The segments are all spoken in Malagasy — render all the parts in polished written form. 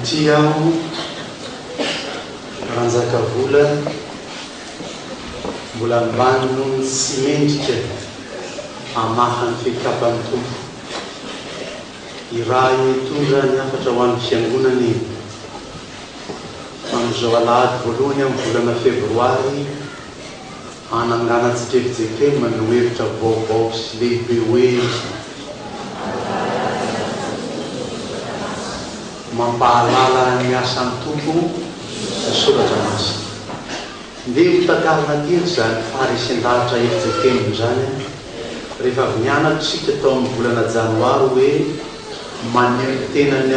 Ity aho, Ranjakavola, mbola ambany noho ny tsy mendrika hamaha ny fehikapan'ny Tompo. Irahiny hitondra ny hafatra ho an'ny Fiangonana iny. Amin'izao alahady voalohany amin'ny volana febroary, hananganantsika fjkm ny hevitra vaovao sy lehibe hoe Mampahalala ny asan'ny Tompo ny Soratra Masina. Ndeha ho takarina kely izany faharesen-dahatra fjkm izany rehefa avy nianatra isika tao amin'ny volana janoary hoe maneho ny tenany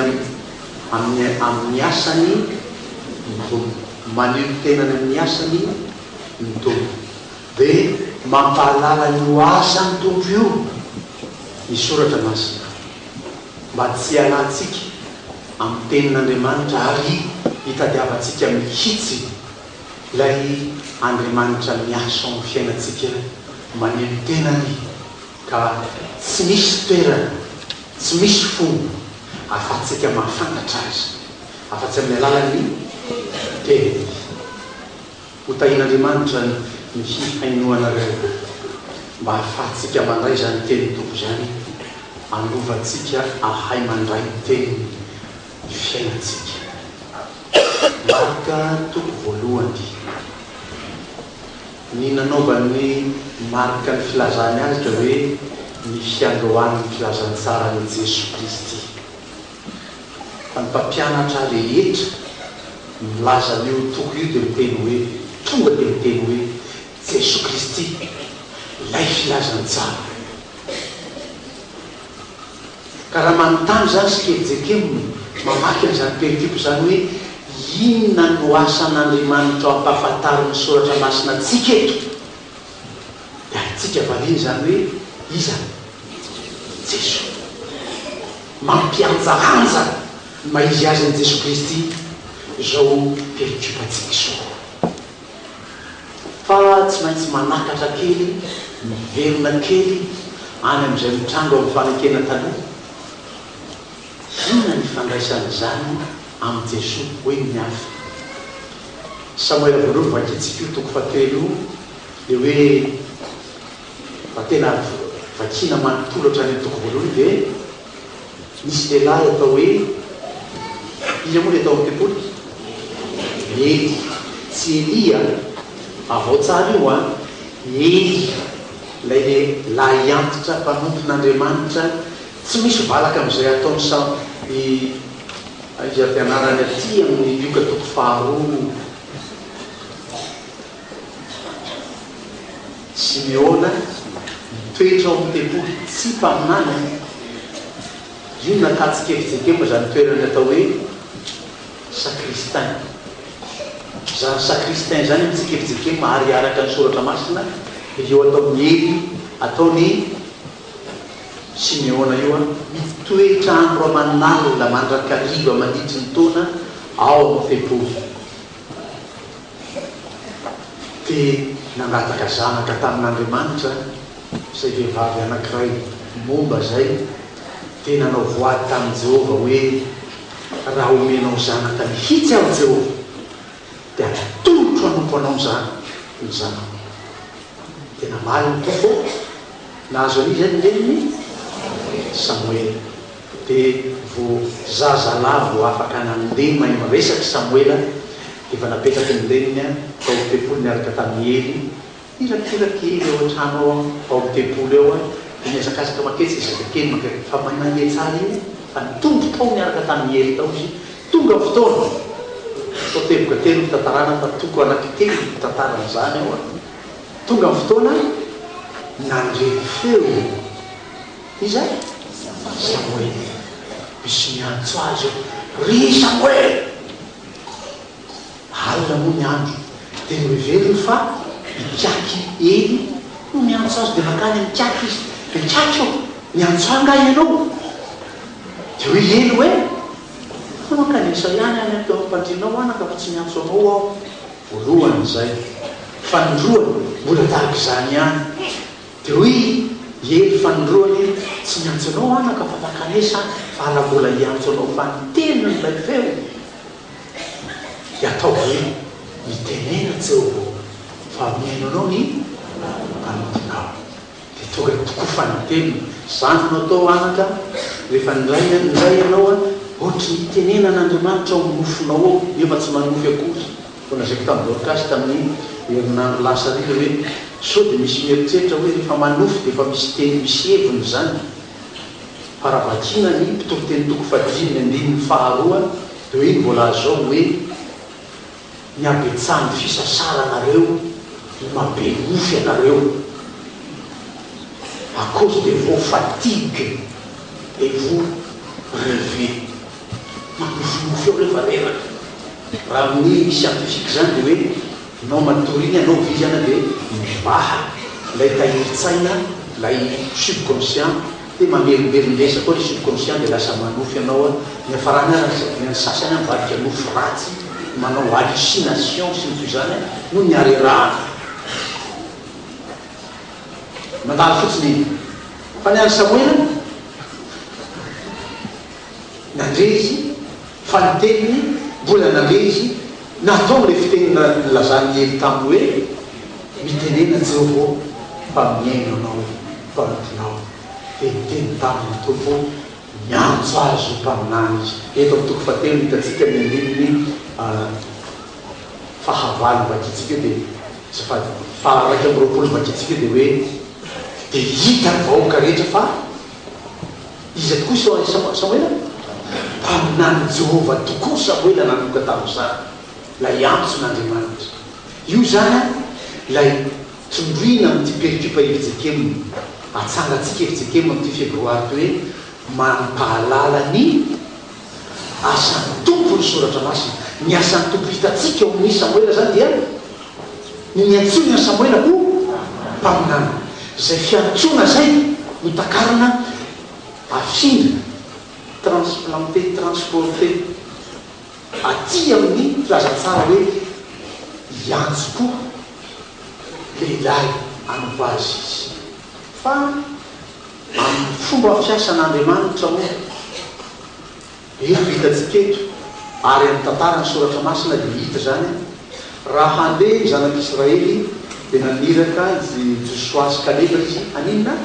amin'ny amin'ny asany ny Tompo. Maneho ny tenany amin'ny asany ny Tompo. Dia mampahalala an'io asan'ny Tompo io ny Soratra Masina, mba tsy hialantsika amin'ny Tenin'Andriamanitra ary hitadiavantsika mihitsy ilay Andriamanitra miasa ao amin'ny fiainantsika maneho ny tenany ka tsy misy toerana, tsy misy fomba ahafahantsika mahafantatra Azy afa-tsy amin'ny alalan'ny Teniny. Ho tahian'Andriamanitra ny hihainoanareo mba hahafahantsika mandray izany tenin'ny Tompo izany, hanovantsika hahay mandray ny teniny ny fiainantsika. Marka toko voalohany. Ny nanaovan'i Marka ny filazany azy dia hoe ny fiandohan'ny filazantsaran'i Jesoa Kristy. Fa ny mpampianatra rehetra milaza an'io toko io dia miteny hoe, tonga dia miteny hoe, Jesoa Kristy, ilay filazantsara. Ka raha manontany izany isika fjkm, mamaky an'izany perikopa izany hoe, inona no asan'Andriamanitra ampahafantarin'ny Soratra Masina antsika eto? Dia haintsika valiana izany hoe, iza? Jesoa. Mampihanjahanja ny maha izy azy an'i Jesoa Kristy izao perikopantsika izao. Fa tsy maintsy manakatra kely, miverina kely any amin'izay mitranga ao amin'ny fanekena taloha. Inona ny ifandraisan'izany amin'i Jesoa? Hoy ny hafa. Samoela voalohany vakintsika io toko fahatelo io dia hoe. Raha tena vakiana manontolo hatrany amin'ny toko voalohany dia nisy lehilahy atao hoe, iza moa ilay tao amin'ny tempoly? Ely. Tsy Elia an! Avao tsara io an! Ely, ilay lehilahy antitra mpanompon'Andriamanitra, tsy misy valaka amin'izay ataon'i Sa, i, iza ty anarany aty amin'ny Lioka toko faharoa. Simeona mitoetra ao amin'ny tempoly, tsy mpaminany an! Io no nataontsika fjkm izany toerana atao hoe sacristain. Izany sacristain izany amintsika fjkm ary araka ny soratra masina dia io ataon'i Ely, ataon'i Simeona io an, mitoetra andro aman'alina mandrakariva mandritry ny taona ao amin'ny tempoly. Dia nangataka zanaka tamin'Andriamanitra izay vehivavy anankiray momba izay, dia nanao voady tamin'i Jehovah hoe, Raha omenao zanaka mihitsy aho, Jehovah, dia hatolotro hanompo anao ny ny zanako. Dia namaly ny Tompo, Nahazo an'iza ny reniny? Samoela. Dia vao zazalahy vao afaka nandeha mahay miresaka i Samoela, dia efa napetraky ny reniny tao amin'ny tempoly niaraka tamin'i Ely. Irakiraky Ely ao an-trano ao, ao amin'ny tempoly ao, dia mihazakazaka manketsy ilay zazakely mankany. Fa mahay mandeha tsara io, fa nitombo tao niaraka tamin'i Ely tao izy. Tonga ny fotoana, atao teboka telo ny fitantarana fa toko anankitelo ny fitantarana izany ao. Tonga ny fotoana, nandre feo. Iza? Samoela. Misy miantso azy eo, Ry Samoela! Alina moa ny andro. Dia noheveriny fa ikaky Ely no miantso azy. Dia nankany amin'ikaky izy. Dia ikaky ô, niantso ahy angaha ianao? Dia hoy Ely hoe, Fa mankanesa ihany any amin'ny teo am-pandrianao anaka fa tsy miantso anao aho. Voalohany izay. Fanindroany, mbola tahaka izany ihany. Dia hoy i Ely fanindroany, Tsy miantso anao anaka fa mankanesa aho, fa raha mbola hiantso anao fanintelony ilay feo. Dia ataovy hoe, Mitenena Jehovah ô, fa mihaino anao ny mpanomponao. Dia tonga tokoa fa nitelina. Izany no atao anaka, rehefa niray niray ianao an, ohatry ny itenenan'Andriamanitra ao amin'ny nofinao ao, nefa tsy manofy akory. Vao lazaiko tamin'i Dorcas tamin'ny herinandro lasa ry ilay hoe, sao dia misy mieritreritra hoe rehefa manofy dia efa misy teny misy heviny izany. Fa raha vakiana ny Mpitoriteny toko fahadimy andininy faharoa dia hoe iny voalaza ao hoe, Ny habetsahan'ny fisasaranareo no mahabe nofy anareo, à cause de vos fatigues et vous revez. Manofinofy eo rehefa reraka. Raha amin'ny scientifique izany dia hoe enao matory iny ianao vizana dia mivaha ilay tahirin-tsaina, ilay subconscient, dia mamerimberin-dresaka ao ilay subconscient dia lasa manofy anao an, niafarany ary ny an'ny sasany an mivadika nofy ratsy, manao hallucination sy ny toy izany an, noho ny harerahana. Mandalo fotsiny iny. Fa ny an'i Samoela, nandre izy, fa ny teniny, mbola nandre izy, nataony ilay fiteny nilazan'i Ely taminy hoe, Mitenena Jehovah ô, fa mihaino anao mpanomponao. Dia niteny taminy ny Tompo, niantso azy ho mpaminany izy. Eto amin'ny toko fahatelo hitantsika ny andininy fahavalo vakintsika eo dia, azafady, faha-21 vakintsika eo dia hoe, Dia hitan'ny vahoaka rehetra fa iza tokoa i Samoela? Mpaminanin'i Jehovah tokoa Samoela nanomboka tamin'izany, ilay antson'Andriamanitra. Io izany ilay tondroina amin'ity perikopa fjkm, atsangantsika fjkm amin'ity febroary ity hoe mampahalala ny asan'ny Tompo ny Soratra Masina. Ny asan'ny Tompo hitantsika ao amin'ny Samoela izany dia ny niantsoany an'i Samoela ho mpaminany. Izay fiantsoana izay no takarina afindra, transplanter, transporter, aty amin'ny filazantsara hoe hiantso koa lehilahy hanompo azy izy. Fa amin'ny fomba fiasan'Andriamanitra moa, eto hitantsika eto, ary amin'ny tantaran'ny Soratra Masina dia hita izany, raha handeha ny zanak'Israely dia naniraka i Josoa sy Kaleba izy haninona?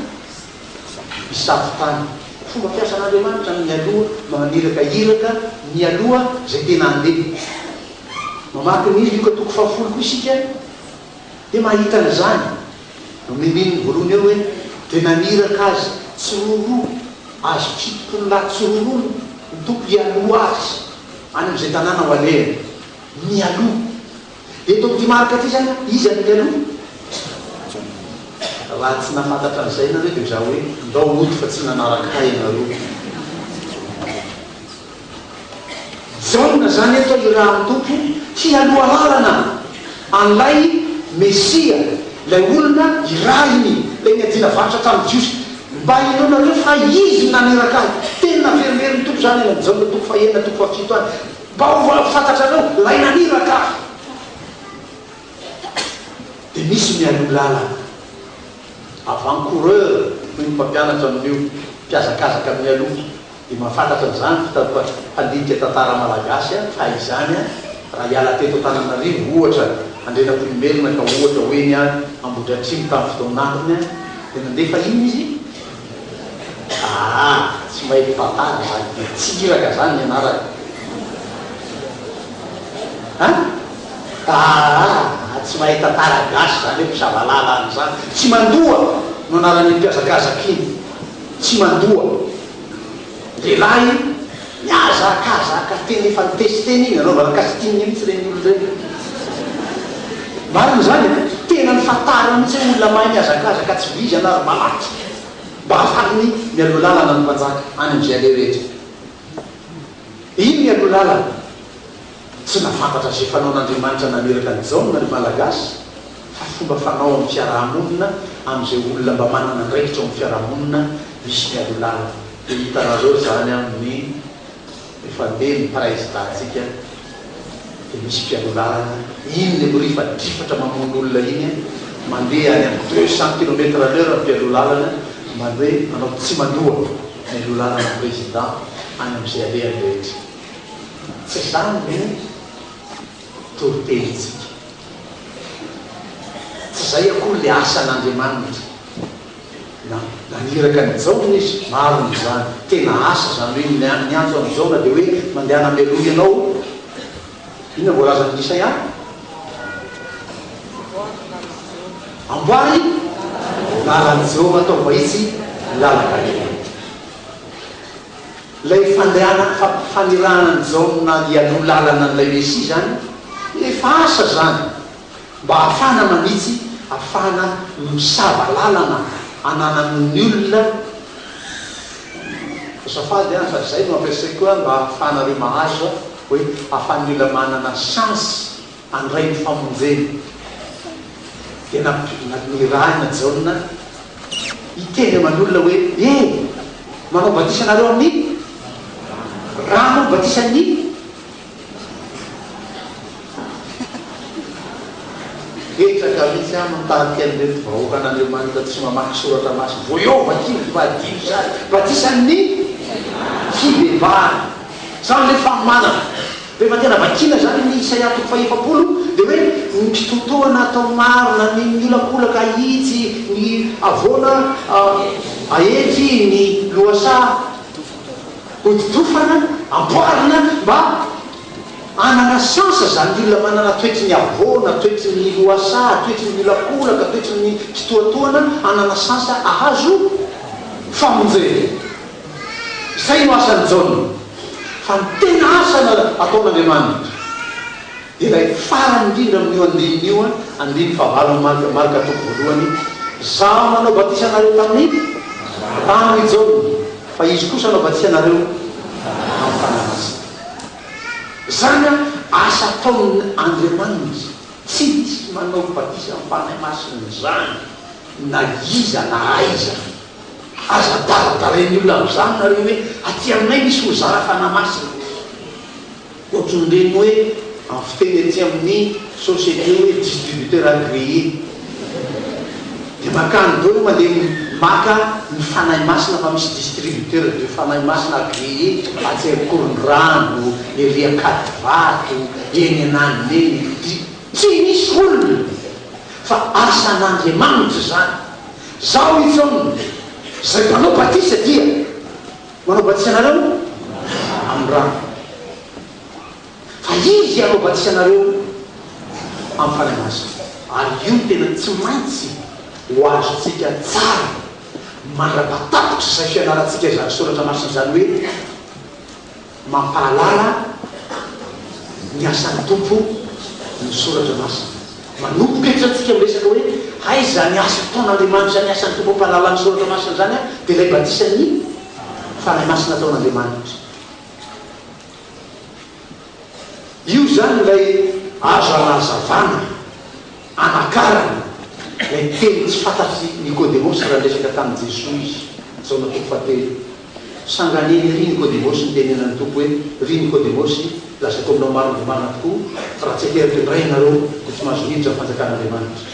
Hisafo tany. Fomba fiasan'Andriamanitra ny mialoha maniraka iraka mialoha izay tena handeha. Mamaky ny Lioka toko fahafolo koa isika dia mahita an'izany. Amin'ny andininy voalohany eo hoe, Dia naniraka azy tsiroaroa, azy 70 lahy tsiroaroa ny Tompo hialoha azy any amin'izay tanàna ho alehany. Mialoha. Dia eto amin'ity marika ity izany, iza no mialoha? Raha tsy nahafantatra an'izay ianareo dia izaho hoe, ndao hody fa tsy nanaraka ahy ianareo. Jaona izany eto irahan'ny Tompo hialoha lalana an'ilay Mesia, ilay olona irahiny, ilay niadiana varotra tamin'ny Jiosy. Mba henoinareo fa Izy no naniraka ahy. Teny naverimberin'ny Tompo izany any amin'ny Jaona toko fahenina, toko fahafito any. Mba ho fantatrareo, ilay naniraka ahy. Dia misy mialoha lalana. Avant-coureur hoy ny mpampianatra amin'io, mpihazakazaka mialoha. Dia mahafantatra an'izany mpandinika tantara malagasy fa izany raha hiala teto Antananarivo ohatra Andrianampoinimerina ka ohatra ho eny Ambohidratrimo tamin'ny fotoan'androny dia nandefa inona izy? Aa tsy mahay mitantara izany dia tsy iraka izany ny anarany an! Aa tsy mahay tantara gasy izany hoe mpisava lalana izany, tsy mandoa no anaran'iny mpihazakazaka iny, tsy mandoa. Lehilahy mihazakazaka tena efa nitesitena iny, anaovana casting mihitsy ireny olona ireny. Marina izany e! Tena nifantarina mihitsy hoe olona mahay mihazakazaka tsy vizana ary malaky mba hahafahany mialoha lalana ny mpanjaka any amin'izay aleha rehetra. Iny mialoha lalana. Tsy nahafantatra izay fanaon'Andriamanitra naneraka an'i Jaona ny Malagasy fa fomba fanao amin'ny fiaraha-monina amin'izay olona mba manana andraikitra ao amin'ny fiaraha-monina misy mialoha lalana. Dia hitanareo izany amin'ny rehefa handeha ny Praizidà-ntsika dia misy mpialoha lalana, iny ilay mirifadrifatra mamono olona iny an, mandeha any amin'ny 200 kilomètre à l'heure ny mpialoha lalana, mandeha manao tsy mandoa mialoha lalana ny Président any amin'izay alehany rehetra. Tsy izany no. toritenintsika. Tsy izay akory ilay asan'Andriamanitra. Na, naniraka an'i Jaona Izy, marina izany. Tena asa izany hoe niantso an'i Jaona dia hoe mandehana mialoha ianao. Inona no voalazan'i Isaia? Amboary ny lalan'i Jehovah, ataovy mahitsy ny lalan-kalehany. Ilay fandehana, fanirahana an'i Jaona hialoha lalana an'ilay Mesia izany, efa asa izany, mba hahafahana manitsy, hahafahana misava lalana ananan'ny olona. Azafady an, fa izay no ampiasaiko koa mba hahafahanareo mahazo hoe hahafahan'ny olona manana chance handray ny famonjena. Dia nirahina Jaona hiteny aman'olona hoe, E! Manao batisa anareo amin'ny rano batisan'ny. Ketraka mihitsy aho mitarika an'ireto vahoakan'Andriamanitra tsy mamaky soratra masina. Vao eo vakio fa adino sary. Batisan'ny fibebahana. Izany ilay fanomanana. Rehefa tena vakiana izany ny Isaia toko fahefapolo dia hoe ny kitotoana atao marina, ny miolakolaka ahitsy, ny havoana aetry, ny lohasaha hototofana, amboarina mba hanana chance izany olona manana toetry ny havoana, toetry ny lohasaha, toetry ny miolakolaka, toetry ny kitoatoana hanana chance hahazo famonjena. Izay no asan'i Jaona. Fa ny tena asa ataon'Andriamanitra dia ilay farany indrindra amin'io andininy io, andininy fahavalo amin'ny Marka toko voalohany, Izaho nanao batisa anareo tamin'ny rano i Jaona, fa Izy kosa hanao batisa anareo amin'ny Fanahy Masina. Izany asa ataon'Andriamanitra. Tsy misy manao batisa amin'ny Fanahy Masina izany na iza na aiza. Aza adaladalain'ny olona amin'izany nareo hoe aty aminay misy mizara fanahy masina. Ohatran'ireny hoe amin'ny fiteny aty amin'ny société hoe distributeur agréé. Dia mankany daholo mandeha maka ny fanahy masina fa misy distributeur de fanahy masina agréé atsy Ankorondrano, ery Ankadivato, eny ananona eny. Tsy misy olona fa asan'Andriamanitra izany. Zaho i Jaona, izay mpanao batisa dia manao batisa anareo amin'ny rano, fa Izy hanao batisa anareo amin'ny Fanahy Masina. Ary io no tena tsy maintsy ho azontsika tsara mandra-patapitra izay fianarantsika izany soratra masina izany hoe, Mampahalala ny asan'ny Tompo ny Soratra Masina. Manomboka eto izany tsika miresaka hoe aiza ny asa ataon'Andriamanitra izany asan'ny Tompo mampahalala ny Soratra Masina izany dia ilay batisan'ny Fanahy Masina ataon'Andriamanitra. Io izany ilay azo anazavana, anakarana ilay teny tsy fantatr'i Nikodemosy raha niresaka tamin'i Jesoa izy, Jaona toko fahatelo. Sanganehana ery Nikodemosy nitenenan'ny Tompo hoe, Ry Nikodemosy, lazaiko aminao marina dia marina tokoa, fa raha tsy ateraka indray ianareo, dia tsy mahazo miditra amin'ny fanjakan'Andriamanitra.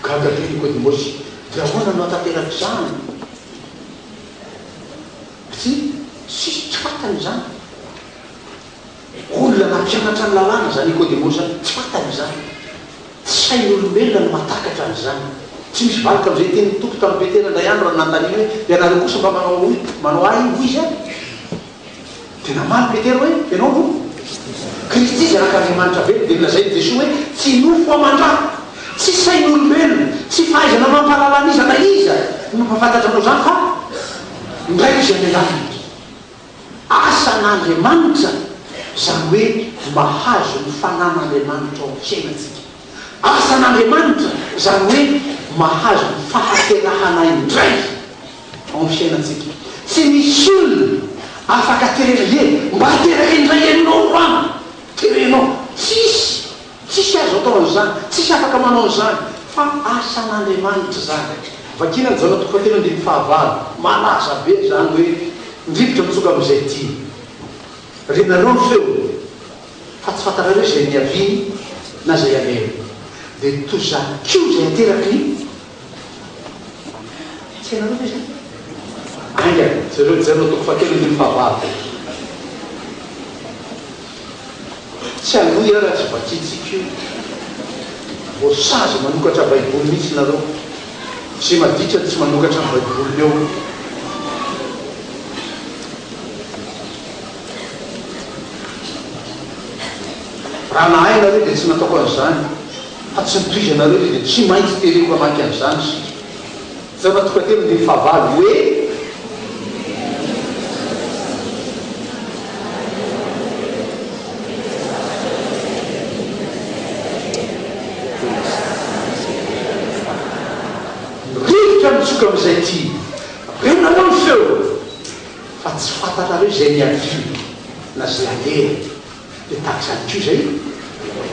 Gaga be Nikodemosy, dia ahoana no hahatanteraka izany? Satria tsisy tsy fantany izany. Olona nampianatra ny lalàna izany Nikodemosy izany, tsy fantany izany. Tsy sain'olombelona ny mahatakatra an'izany. Tsy misy valika amin'izay tenin'ny Tompo tamin'i Petera indray andro raha nanontaniany hoe, Ianareo kosa mba manao hoy, manao ahy ho iza? Dia namaly Petera hoe, Ianao no Kristy, Zanak'Andriamanitra velona. Dia nolazain'i Jesoa hoe, Tsy nofo aman-dra, tsy sain'olombelona, tsy fahaizana mampahalala an'iza na iza no mampahafantatra anao izany fa ny Raiko izay any an-danitra. Asan'Andriamanitra, izany hoe mahazo ny fanan'Andriamanitra ao amin'ny fiainantsika. Asan'Andriamanitra, izany hoe mahazo ny fahaterahana indray ao amin'ny fiainantsika. Tsy misy olona afaka terena, ie, mba teraka indray ianao ro an! Terenao. Tsisy. Tsisy azo atao an'izany, tsisy afaka manao an'izany, fa asan'Andriamanitra izany. Vakina ny Jaona toko fahatelo andininy fahavalo, malaza be izany hoe ny rivotra mitsoka amin'izay tiany. Renareo ny feony, fa tsy fantarareo izay niaviany na izay alehany. Dia toy izany koa izay ateraky ny. Tsy hainareo ve izany? Haingana, jereo Jaona toko fahatelo andininy fahavalo. Tsy hanohy aho raha tsy vakintsika io. Voasazy manokatra baiboly mihitsy nareo. Ze maditra tsy manokatra ny baiboliny eo. Raha nahay nareo dia tsy nataoko an'izany. Fa tsy nitohizanareo izy dia tsy maintsy tereko hamaky an'izany isika. Jaona toko fahatelo andininy fahavalo hoe. Ny rivotra mitsoka amin'izay tiany. Renareo ny feony, fa tsy fantatrareo izay niaviany na izay alehany. Dia tahaka izany koa izay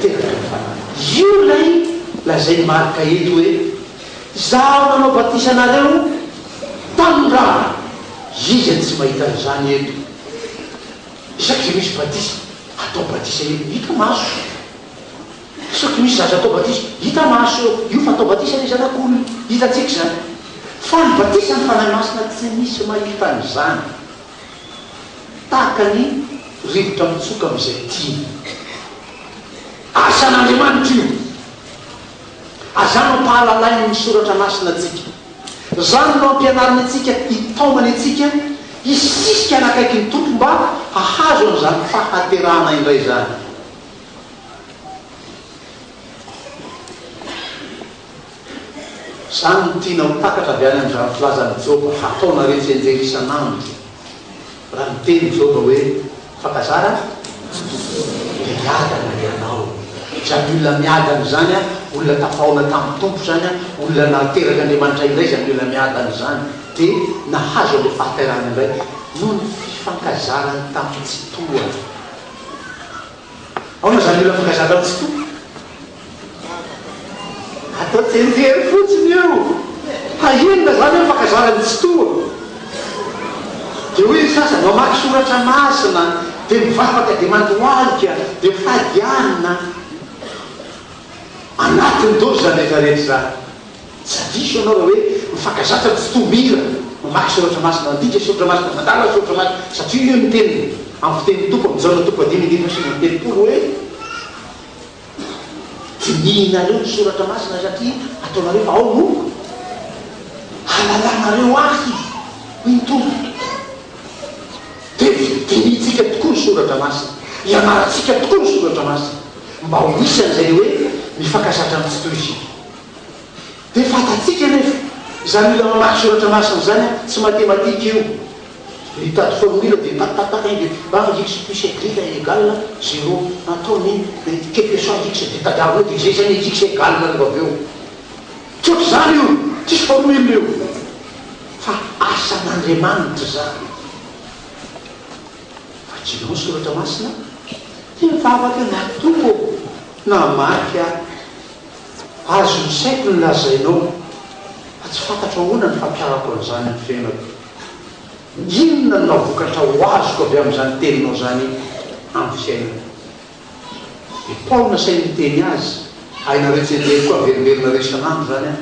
teraka ny Fanahy. Io ilay lazain'i Marka eto hoe, Izaho nanao batisa anareo tamin'ny rano. Iza no tsy mahita an'izany eto? Isaky izay misy batisa, atao batisa eo, hita maso. Isaky misy zaza atao batisa, hita maso eo, io fa atao batisa ilay zanak'olona. Hitantsika izany. Fa ny batisan'ny Fanahy Masina tsy misy mahita an'izany. Tahaka ny rivotra mitsoka amin'izay tiany. Asan'Andriamanitra io. Azany no ampahalalain'ny Soratra Masina antsika. Izany no ampianariny antsika, itaomany antsika hisisika hanakaiky ny Tompo mba hahazo an'izany fahaterahana indray izany. Izany no tiana ho takatra avy any amin'izany filazan'i Joba hataonareo tsianjery isan'andro. Raha niteny i Joba hoe, Fankazara dia miadana ianao. Izany olona miadana izany, olona tafahaona tamin'ny Tompo izany, olona naterak'Andriamanitra indray izany olona miadana izany, dia nahazo an'ilay fahaterahana indray noho ny fifankazarany tamin'ny Tsitoha. Ahoana izany olona mifankazatra amin'ny Tsitoha? Atao tsianjery fotsiny io. Fa inona izany hoe mifankazara amin'ny Tsitoha? Dia hoy ny sasany, mamaky soratra masina, dia mivavaka, dia mandohalika, dia mifady hanina. Anatiny daholo izany rehetra rehetra izany. Tsy diso ianao raha hoe mifankazatra amin'ny Tsitoha mihira, mamaky soratra masina, mandika soratra masina, mandalina soratra masina, satria io ny teniny amin'ny fitenin'ny Tompo amin'ny Jaona toko fahadimy andininy fahasivy amby 30 hoe, Dinihinareo ny soratra masina satria ataonareo fa ao no halalanareo ahy, hoy ny Tompo. Dia dinihintsika tokoa ny soratra masina, ianarantsika tokoa ny soratra masina, mba ho isan'izay hoe mifankazatra amin'ny Tsitoha isika. Dia fantatsika anefa, izany olona mamaky soratra masina izany tsy matematika io. Mitady formule dia tak tak tak dia ah x plus y égale zéro ataony dia quelque soit x dia tadiavina eo dia izay zany x égale rehefa avy eo. Tsy ohatr'izany io, tsisy formule io fa asan'Andriamanitra izany. Vakinao ny soratra masina dia mivavaka ianao, Tompo ô, namaky aho. Azon'ny saiko ny lazainao fa tsy fantatro ahoana ny fampiharako an'izany amin'ny fiainako. Inona no vokatra ho azoko avy amin'izany teninao izany amin'ny fiainako? I Paoly nasainy niteny azy, hainareo tsianjery koa averimberinareo isan'andro izany an,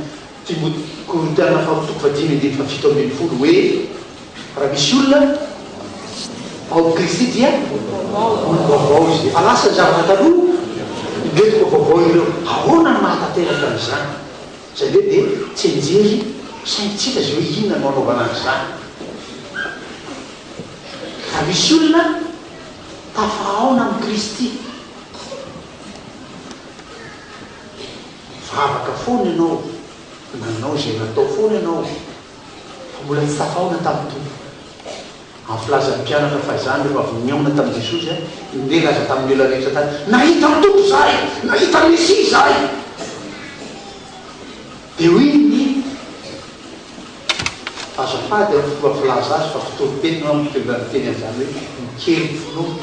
Timoty, Korintiana faharoa toko fahadimy andininy fahafito ambin'ny folo hoe, Raha misy olona ao amin'i Kristy dia olom-baovao izy. Efa lasa ny zavatra taloha, indreto koa vaovao ireo. Ahoana no mahatanteraka an'izany? Izay indray dia tsianjery saingy tsy hita izay hoe inona no hanaovana an'izany. Raha misy olona tafahaona amin'i Kristy, mivavaka foana ianao, nanao izay natao foana ianao, fa mbola tsy tafahaona tamin'ny Tompo. Amin'ny filazan'ny mpianatra fahizany rehefa avy nihaona tamin'i Jesosy, nilaza tamin'ny olona rehetra tany, Nahita ny Tompo izahay! Nahita ny Mesia izahay! Dia hoy ny Azafady amin'ny fomba filaza azy fa mpitoriteny no mitondra ny teny an'izany hoe mikely finoana.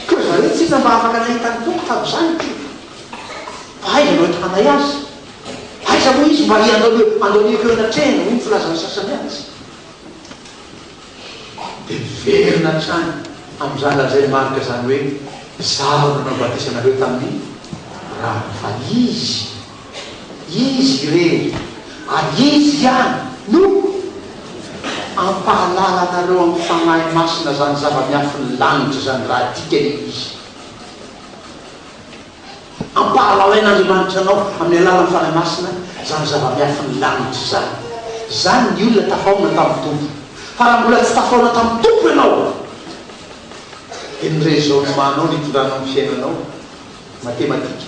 Koa zareo tsinona mba afaka nahita ny Tompo tamin'izany ko! Fa aiza no ahitanay azy? Aiza moa izy mba handoniako eo anatrehany hoy ny filazan'ny sasany azy. Dia miverina hatrany amin'izany lazain'i Marka izany hoe, Izaho no nanao batisa anareo tamin'ny rano, fa Izy, Izy irery, ary Izy ihany no hampahalala anareo amin'ny Fanahy Masina izany zava-miafin'ny lanitra izany, raha adika ilay izy. Ampahalalain'Andriamanitra anao amin'ny alalan'ny Fanahy Masina izany zava-miafin'ny lanitra izany. Izany ny olona tafahaona tamin'ny Tompo. Fa raha mbola tsy tafahaona tamin'ny Tompo ianao, dia ny raisonnement-nao no itondranao ny fiainanao, matematika.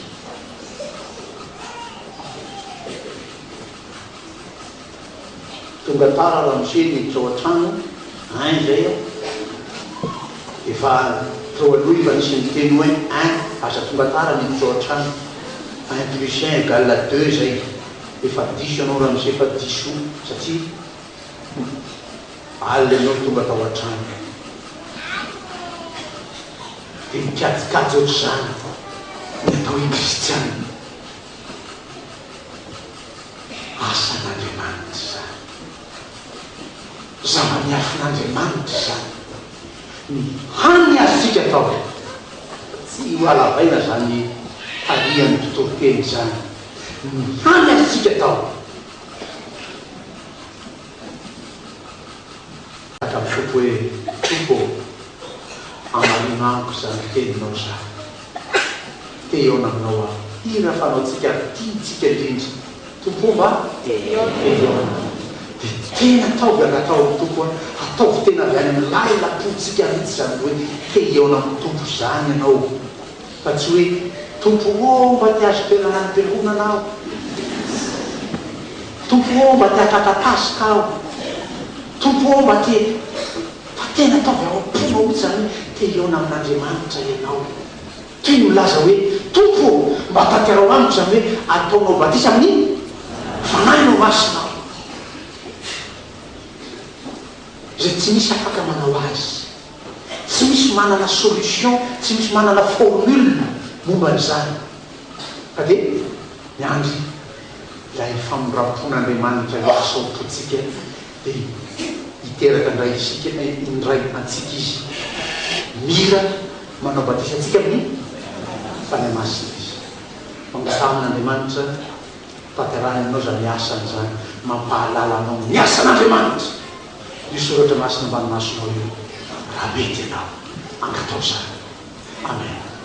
Tonga tara ramose niditra ao an-trano, un izay aho, efa teo aloha efa nisy niteny hoe un, aza tonga tara miditra ao an-trano, un plus un égale deux izay, efa diso ianao ramose fa diso satria alina ianao no tonga tao an-trano. Dia mikajikajy ohatr'izany ny atao hoe kristiana. Asan'Andriamanitra izany. Zava-miafin'Andriamanitra izany. Ny hany azontsika atao, tsy ho halavaina izany tarihan'ny mpitoriteny izany, ny hany azontsika atao, Tahaka ny Tompo hoe, Tompo ô, hamarino amiko izany teninao izany. Te hihaona aminao aho. Hira fanaontsika ary tiantsika indrindra. Tompo ô mba te hihaona. Dia tena ataovy angataho amin'ny Tompo an, ataovy tena avy any amin'ny lalam-pontsika mihitsy izany hoe te hihaona amin'ny Tompo izany ianao. Fa tsy hoe, Tompo ô mba te hahazo toerana any am-piangonana aho. Tompo ô mba te hahatratra Paska aho. Tompo ô mba te Fa tena ataovy ao am-ponao mihitsy izany hoe te hihaona amin'Andriamanitra ianao. Toy ny milaza hoe, Tompo ô, mba tanteraho amiko izany hoe ataonao batisa amin'ny Fanahinao Masina aho. Izay tsy misy afaka manao azy. Tsy misy manana solution, tsy misy manana formule momba an'izany. Fa dia miandry ilay famindram-pon'Andriamanitra hiasa ao am-pontsika dia hiteraka indray isika, indray antsika Izy. Mila manao batisa antsika amin'ny Fanahy Masina Izy. Mangataha amin'Andriamanitra tanterahiny aminao izany asany izany, mampahalala anao ny asan'Andriamanitra io soratra masina ambany masonao io, raha mety ianao, angataho izany. Amen.